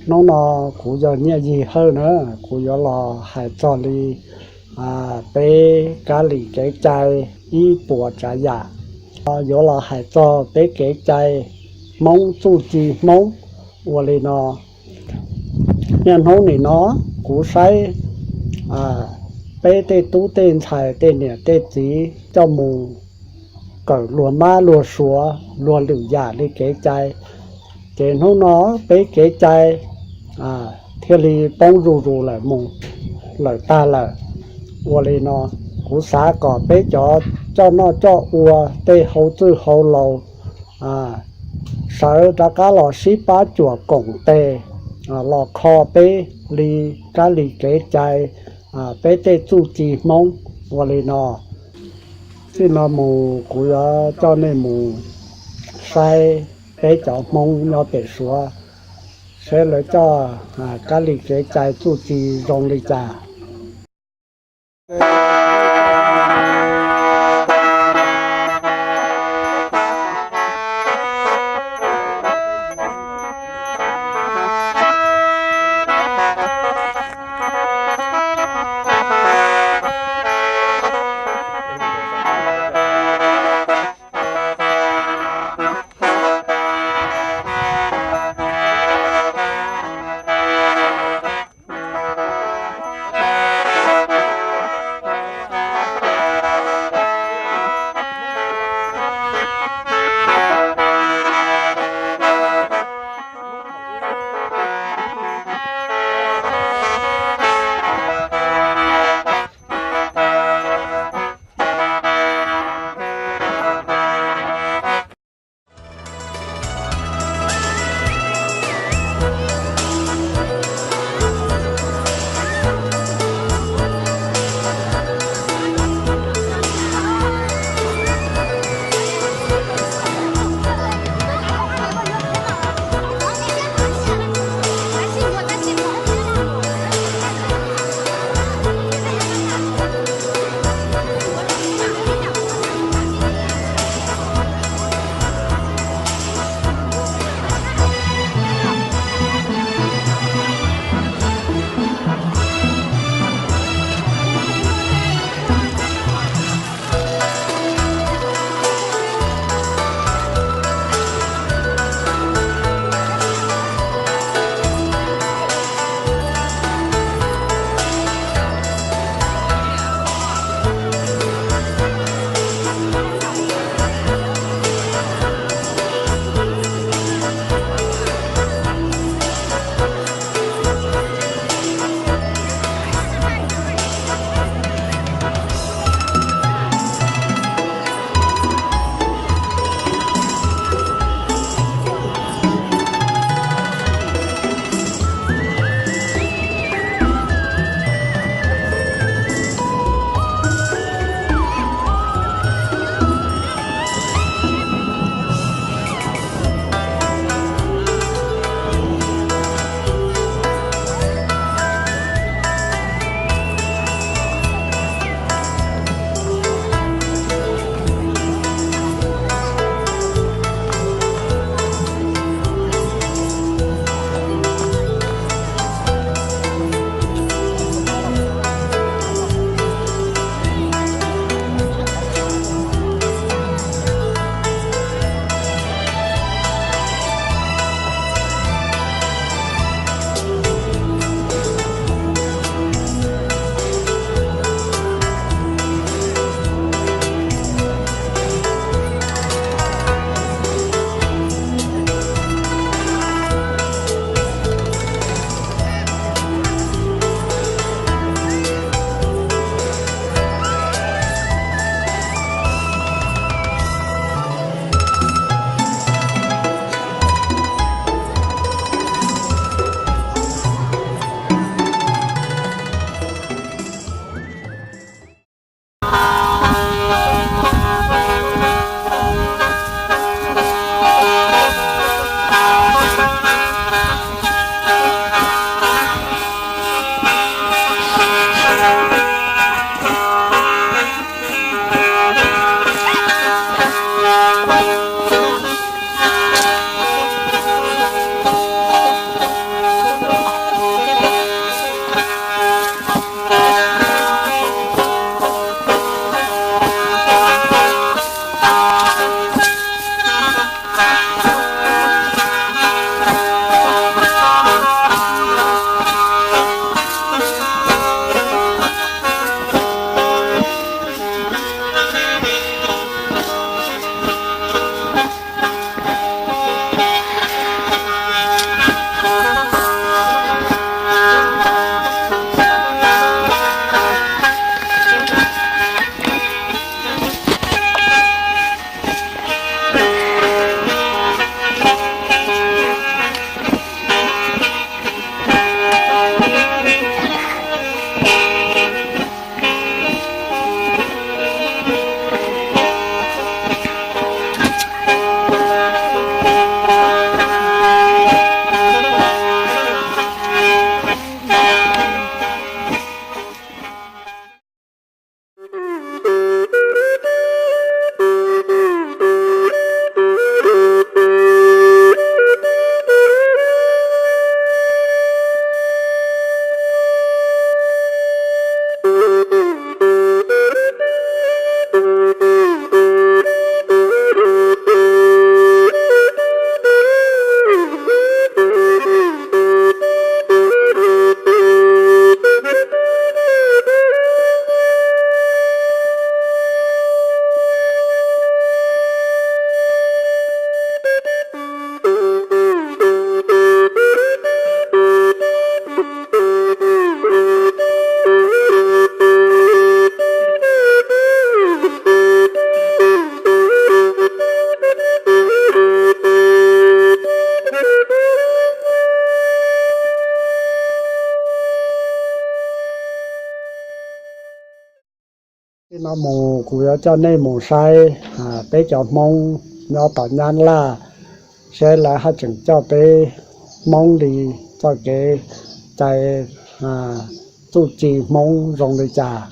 Hnub no kuv yog Nyiaj Yig Hawj na, kuv yuav los hais txog li peb kab lis kev cai ib puas tsav yam. Yuav los hais txog peb kev cai Hmoob, txuj ci Hmoob ua li no. Niaj hnub nim no kuv saib peb tej tub tej ntxhais, tej niam tej txiv coj mus kawm luag mab luag suav, luag lwm yam li kev cai, ces hnub no peb kev cai thiaj li poob zuj zus lawm mus lawm tag lawm. Ua li no, kuv xav kom peb cov coj noj coj ua, tej hauv txwj hauv laus, sawv rov qab los sib pab cuam koom tes los kho peb li kab lis kev cai, peb tej txuj ci Hmoob ua li no. Txij no mus kuv yuav coj nej mus saib peb cov Hmoob nyob pem Suav, saib lawv coj kab lis kev cai txuj ci zoo li cas. Txij no mus kuv yuav coj nej mus saib peb cov Hmoob nyob tom Nyab Laj, saib lawv haj tseem coj peb Hmoob li, txoj kev cai txuj ci Hmoob zoo li cas.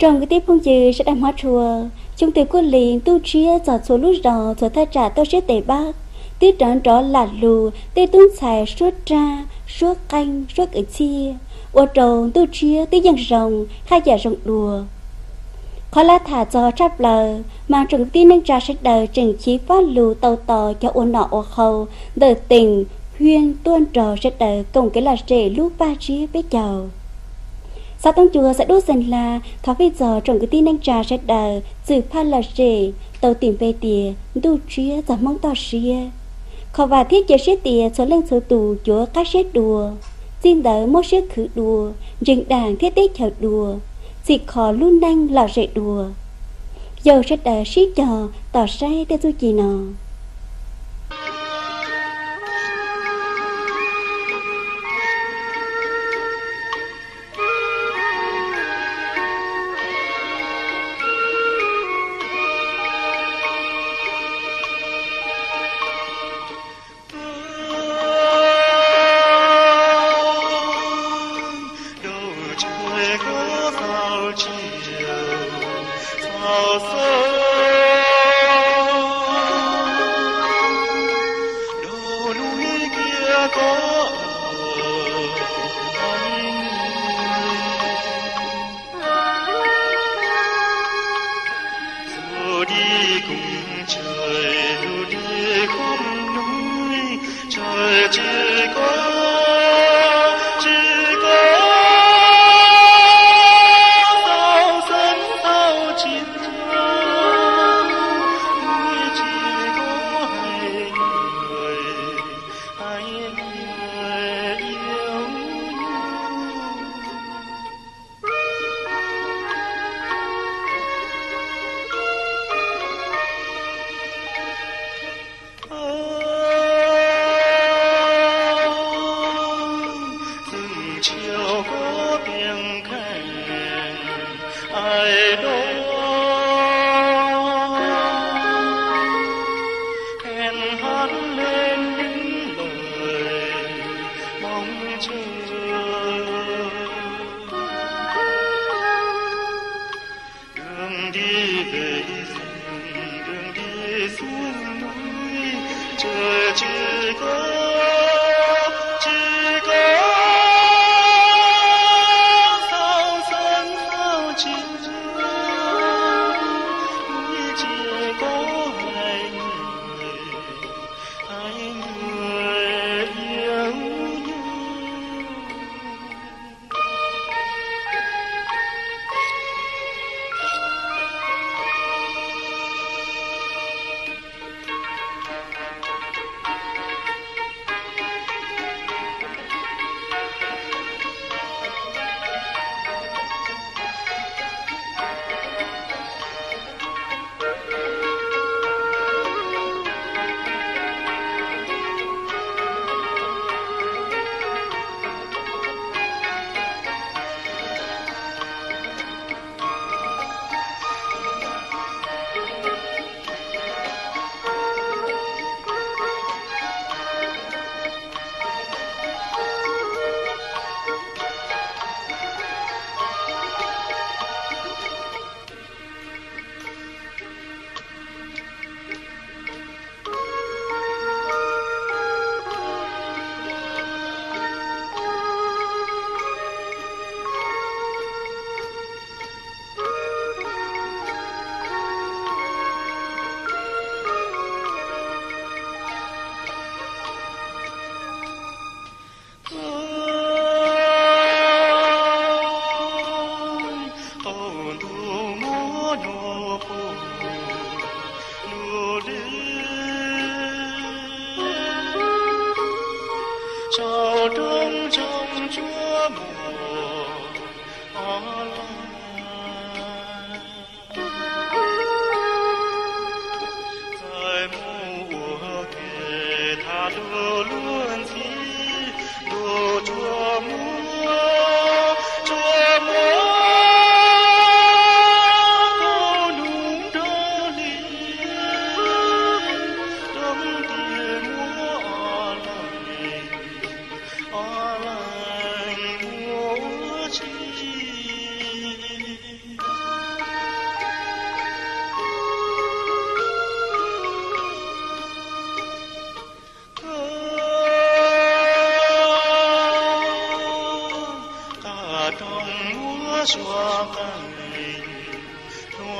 Tsoom kwv tij phooj ywg sawv daws hmov tshua, xyoo twg kuj li ntuj tshiab txog txhua lub zos txhua thaj tsam toj siab tes Npab twb rov nrov lam lug tej tub ntxhais suab raj suab qeej suab kwv txhiaj, ua rau ntuj tshiab twb yeej zoo haj yam zoo dua. Qhov lab tham txog tshaj plaws mas tsoom kwv tij neej tsa sawv daws tseem chiv fab lug tau tos cov ua nom ua qhau ntawm teem hiab tuaj nrog sawv daws koom kev lom zem lub paj tsiab peb caug. Xov tooj cua xaiv dub xeev hla thov pheej txog tsoom kwv tij neej tsa sawv daws txwm phaj lom zem tau tis npe tias ntuj tshiab txog Hmoob toj siab. Kho vam thiab cia siab tias txhua leej txhua tus cuav qab siab dua, txij ntawd muab siab khwv dua, ntseeg daam thiab teb chaws dua, txhim kho lub neej lom zem dua. Yaum sawv daws sib cog tos saib tej txuj ci no.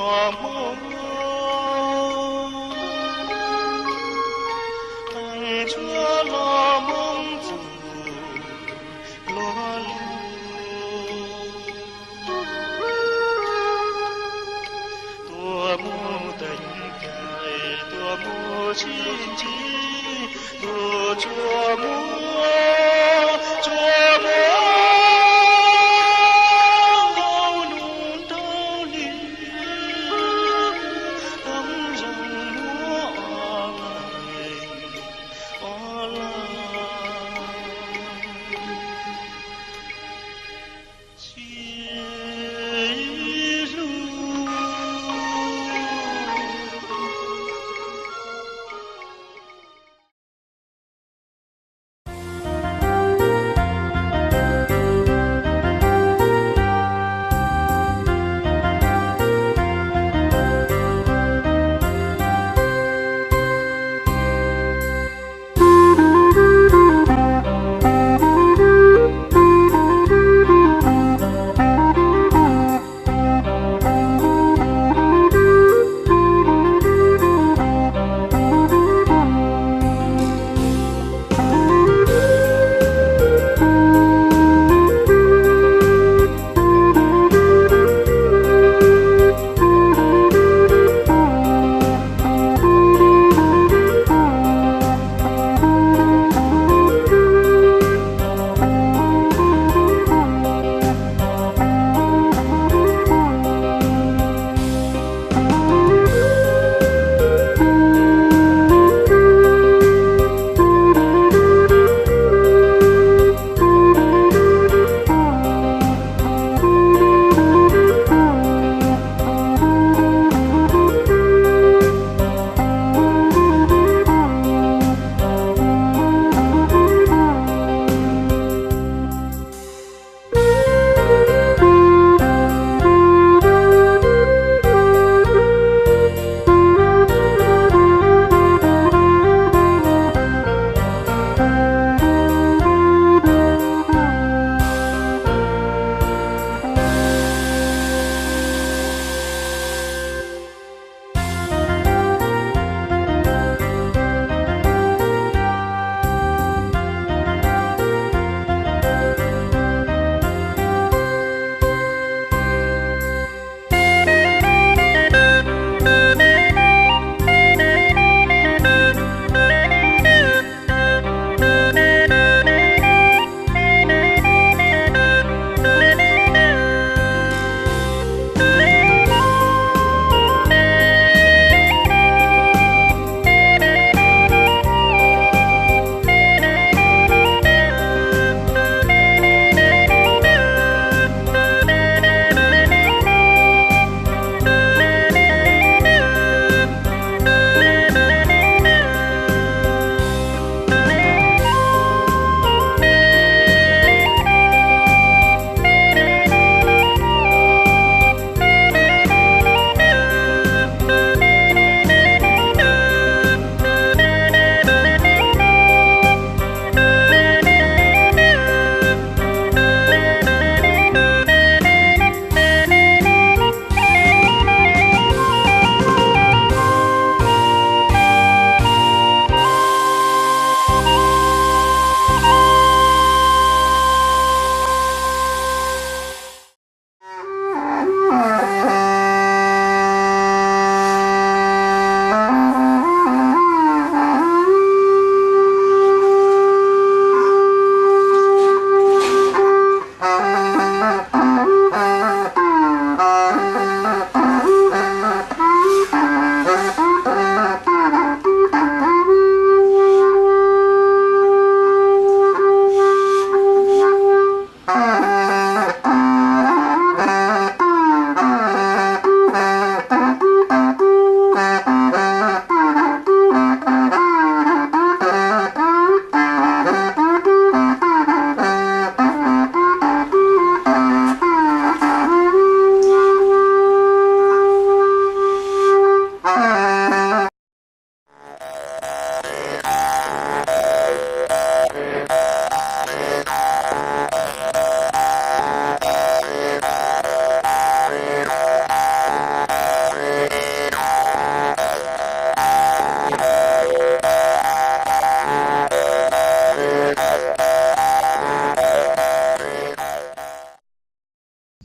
Hmoob, tsuav los Hmoob txwm los lug, tuav Hmoob teev cai, tuav Hmoob sib ntsib, tuav tsuav Hmoob, tsuav Hmoob nkauj nug nraug li, toob zoo muab o lais, o lais.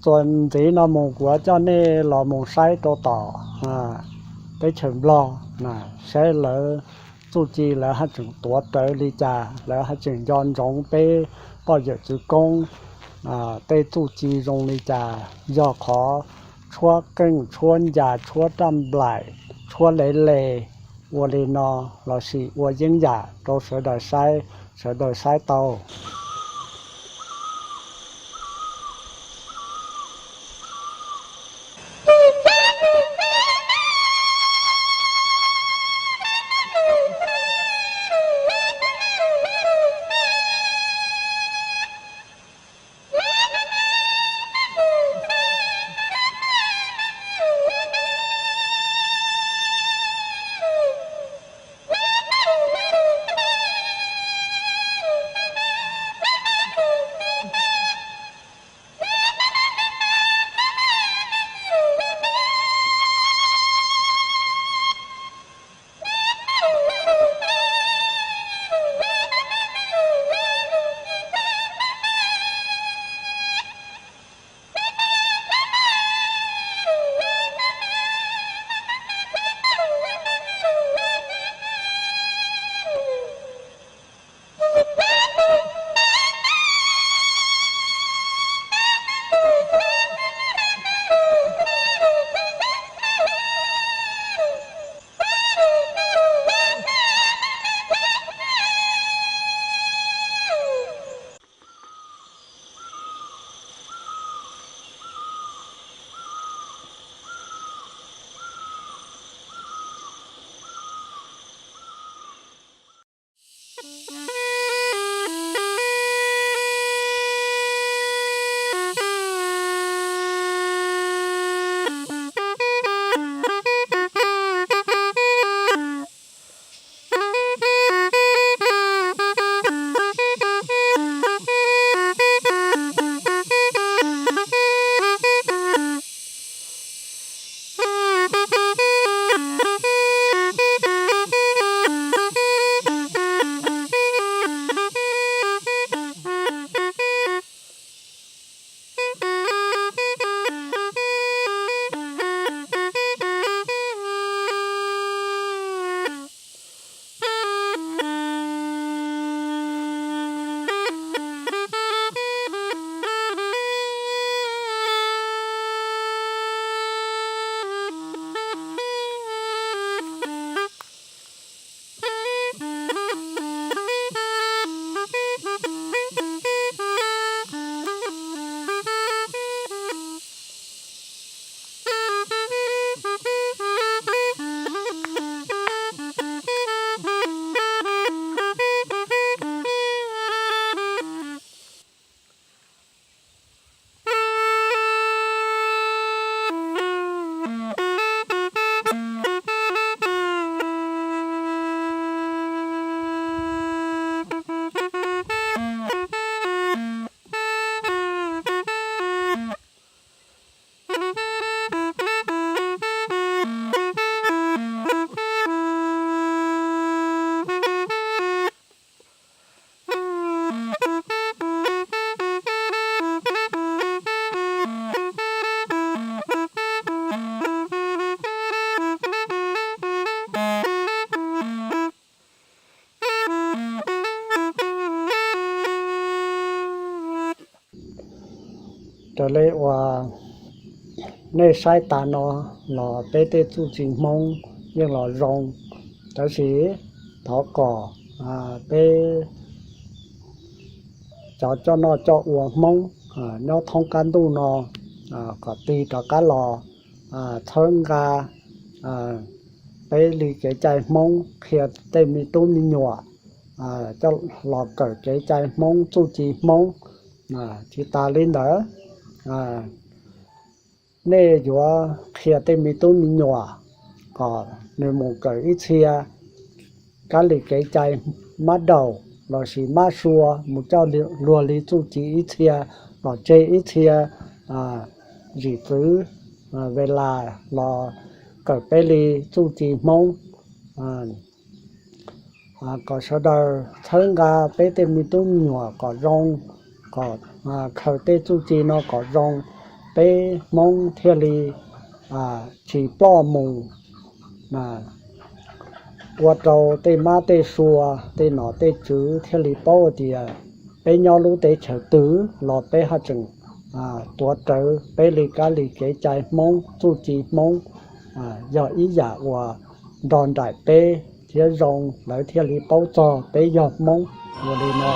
Txuas ntxiv no mus kuv coj nej los mus saib rau tom teb chaws Nplog, saib lawv txuj ci lawv haj tseem tuav rawv li cas, lawv haj tseem nco ntsoov peb poj yawm txwv koob tej txuj ci zoo li cas, yog qhov tshuab qeej, tshuab ncas, tshuab raj nplaim, tshuab lev les, ua li no lossis ua yeeb yam rau sawv daws saib, sawv daws saib tau. Raws li uas nej saib tas no los peb tej txuj ci Hmoob yeej los zoo, tab sis thov kom peb cov coj noj coj ua Hmoob nyob thoob qab ntuj no kom tig rov qab los txhawb nqa peb li kev cai Hmoob, qhia tej me tub me nyuam coj los kawm kev cai Hmoob, txuj ci Hmoob. Tsis tas li ntawd, nej yuav qhia tej me tub me nyuam kom nws mus kawm ib txhia kab li kev cai mab daum lossis mab sua, mus coj luag li txuj ci ib txhia, los tseg ib txhia zim txwv ve las los kawm peb li txuj ci Hmoob. Kom sawv daws txhawb nqa peb tej me tub me nyuam kom zoo, kom khaws tej txuj ci no kom zoo, peb Hmoob thiaj li tsis ploj mus. Ua rau tej mab tej sua, tej nom tej tswv thiaj li paub tias peb nyob lub teb chaws twg los peb haj tseem tuav rawv peb li kab li kev cai Hmoob, txuj ci Hmoob, yog ib yam uas nrog nraim peb thiab zoo, lawv thiaj li paub txog peb yog Hmoob ua li no.